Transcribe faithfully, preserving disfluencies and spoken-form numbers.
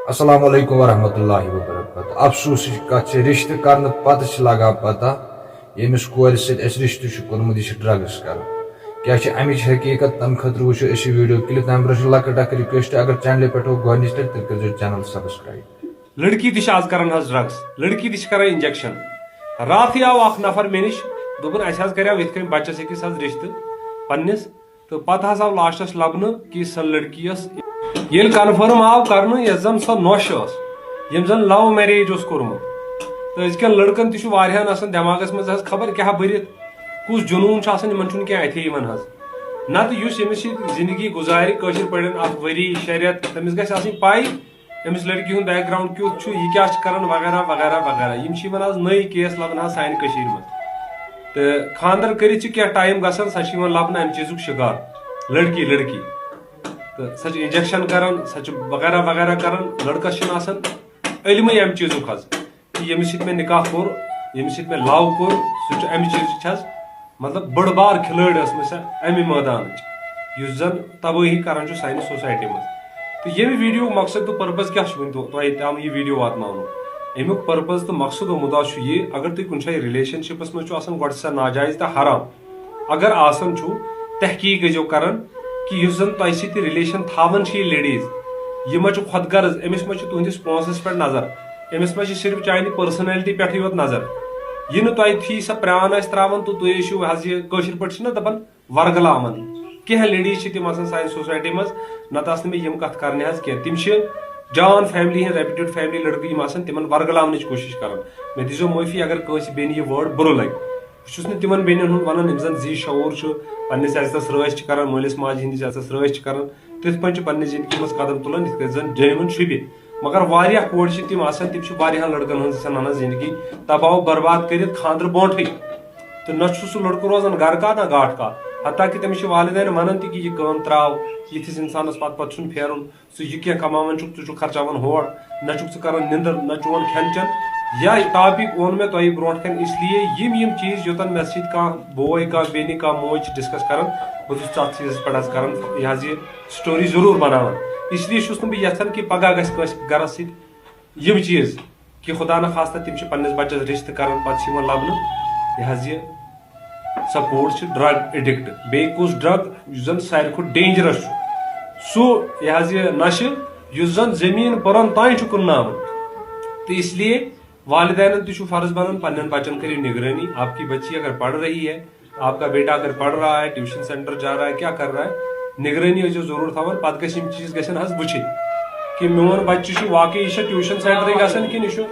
السلام علیکم ورحمۃ اللہ وبرکاتہ۔ افسوسٕچ کتھ چھِ، رشتہٕ کرنہٕ پتہٕ چھِ لگان پتہ، ییٚمِس کورِ سۭتۍ اَسہِ رشتہٕ چھُ کوٚرمُت، یہِ چھِ ڈرگس کران۔ کیٛاہ چھِ اَمِچ حقیٖقت؟ تَمہِ خٲطرٕ وٕچھو أسۍ یہِ video clip۔ تَمہِ برٛونٛہہ چھِ لۄکٕٹ اکھ request، اگر channel پٮ۪ٹھ ہو گۄڈٕنِچ لٹہِ، تیٚلہِ کٔرۍزیو channel subscribe۔ لڑکی تہِ چھِ آز کران حظ ڈرگس، لڑکی تہِ چھِ کران انجیکشن۔ راتھٕے آو اکھ نفر مےٚ نِش، دوٚپُن، "اَسہِ حظ کریاو یِتھ کٔنۍ بچس أکِس حظ رشتہٕ پننِس، تہٕ پتہٕ حظ آو لاسٹس لبنہٕ کہِ سۄ لڑکی ٲس۔" ییٚلہِ کنفرم آو کرنہٕ یۄس زن سۄ نۄش ٲس، ییٚمۍ زن love marriage اوس کوٚرمُت، تہٕ أزکٮ۪ن لڑکن تہِ چھُ واریاہن آسان دٮ۪ماغس منٛز حظ خبر کیٛاہ بٔرِتھ، کُس جنوٗن چھُ آسان، یِمن چھُنہٕ کینٛہہ اَتھے یِوان حظ۔ نتہٕ یُس ییٚمِس سۭتۍ زندگی گُزارِ کٲشِر پٲٹھۍ اکھ ؤری شےٚ رٮ۪تھ، تٔمِس گژھِ آسٕنۍ پَے أمِس لڑکی ہُنٛد background کیُتھ چھُ، یہِ کیٛاہ چھُ کران وغیرہ وغیرہ وغیرہ۔ یِم چھِ یِوان آز نٔے case لبنہٕ حظ سانہِ کٔشیٖرِ منٛز۔ تہٕ خانٛدر کٔرِتھ چھِ کینٛہہ time گژھان، سۄ چھِ یِوان لبنہٕ اَمہِ چیٖزُک شِکار، لڑکی لڑکی۔ تہٕ سۄ چھِ انجیکشن کران، سۄ چھِ وغیرہ وغیرہ کران، لڑکس چھِنہٕ آسان علمٕے اَمہِ چیٖزُک حظ۔ تہٕ ییٚمِس سۭتۍ مےٚ نکاح کوٚر، ییٚمِس سۭتۍ مےٚ love کوٚر، سُہ چھُ اَمہِ چیٖزٕچ حظ، مطلب، بٔڑ بار کھلٲڑۍ ٲسمٕژ سۄ اَمہِ مٲدانٕچ، یُس زَن تبٲہی کران چھُ سانہِ society منٛز۔ تہٕ ییٚمہِ video مقصد تہٕ purpose کیٛاہ چھُ وۄنۍ تۄ-، تۄہہِ تام یہِ video واتناونُک؟ اَمیُک purpose تہٕ مقصد و مُدا چھُ یہِ، اگر تُہۍ کُنہِ جایہِ relationshipس منٛز چھُ آسان، گۄڈٕ چھِ سۄ ناجٲیز تہٕ حرام۔ اگر آسان چھُ، تحقیق گٔژھِو کران کہِ یُس زن تۄہہِ سۭتۍ relation تھاوان چھِ یہِ ladies، یہِ ما چھُ خۄد غرض، أمِس ما چھِ تُہنٛدِس پونٛسس پٮ۪ٹھ نظر، أمِس ما چھِ صرف چانہِ personality پٮ۪ٹھٕے یوت نظر۔ یہِ نہٕ تۄہہِ تھی سۄ پرٛان آسہِ ترٛاوان تہٕ تُہۍ ٲسِو حظ یہِ کٲشِر پٲٹھۍ چھِنہ دپان ورگلاوان۔ کینٛہہ ladies چھِ تِم آسان سانہِ society منٛز، نتہٕ آسہٕ نہٕ مےٚ یِم کتھٕ کرنہِ حظ کینٛہہ۔ تِم چھِ جان family ہٕنٛدۍ، reputed family لڑکہٕ یِم آسان، تِمن ورگلاونٕچ کوٗشش کران۔ مےٚ دیٖزیو معٲفی اگر کٲنٛسہِ بیٚنہِ یہِ word بُرٕ لگہِ۔ بہٕ چھُس نہٕ تِمن بیٚنٮ۪ن ہُنٛد ونان، یِم زن زی شعوٗر چھُ، پننِس عزتس رٲچھ چھِ کران، مٲلِس ماجہِ ہٕنٛدِس عزتس رٲچھ چھِ کران، تِتھ پٲٹھۍ چھِ پننہِ زندگی منٛز قدم تُلان، یِتھ کٔنۍ زن genuine شوٗبہِ۔ مگر واریاہ کورِ چھِ تِم آسان، تِم چھِ واریاہن لڑکن ہٕنٛز یژھان انان زندگی تباہ و برباد کٔرِتھ خانٛدرٕ برونٹھٕے۔ تہٕ نہ چھُ سُہ لڑکہٕ روزان گرٕ کانٛہہ نہ گاٹہٕ کانٛہہ، حتیٰ کہِ تٔمِس چھِ والدین ونان تہِ کہِ یہِ کٲم ترٛاو، یِتھِس انسانس پتہٕ پتہٕ چھُنہٕ پھیرُن۔ ژٕ یہِ کینٛہہ کماوان چھُکھ، ژٕ چھُکھ خرچاوان ہور، نہ چھُکھ ژٕ کران نِندٕر، نہ چون کھٮ۪ن چٮ۪ن۔ یا topic اوٚن مےٚ تۄہہِ برونٛٹھ کَنہِ، اس لیے یِم یِم چیٖز یوٚتَن مےٚ سۭتۍ کانٛہہ بوے، کانٛہہ بیٚنہِ، کانٛہہ موج چھِ discuss کران، بہٕ چھُس تَتھ چیٖزَس پٮ۪ٹھ حظ کران یہِ حظ یہِ story ضروٗر بناوان۔ اس لیے چھُس نہٕ بہٕ یژھان کہِ پگاہ گژھِ کٲنٛسہِ گرَس سۭتۍ یِم چیٖز کہِ خدا نہ خواستہ تِم چھِ پننِس بچس رشتہٕ کران، پتہٕ چھِ یِوان لبنہٕ یہِ حظ یہِ سۄ کوٗر چھِ drug addict۔ بیٚیہِ کُس drug؟ یُس زن ساروی کھۄتہٕ dangerous چھُ، سُہ یہِ حظ یہِ نشہٕ، یُس زن زٔمیٖن پرن تام چھُ کٕنناوان۔ تہٕ اس لیے والدینن تہِ چھُ فرض بنان پننٮ۪ن بچن کٔرِو نگرٲنی۔ آپ کی بچی اگر پڑھ رہی ہے، آپ کا بیٹا اگر پڑھ رہا ہے، tuition centre جا رہا ہے، کیا کر رہا ہے، نگرٲنی ٲسۍزیو ضروٗر تھاوان۔ پتہٕ گژھِ یِم چیٖز گژھن حظ وٕچھِنۍ کہِ میون بچہِ چھُ واقعی، یہِ چھا tuition centreٕے گژھان کِنہٕ یہِ چھُ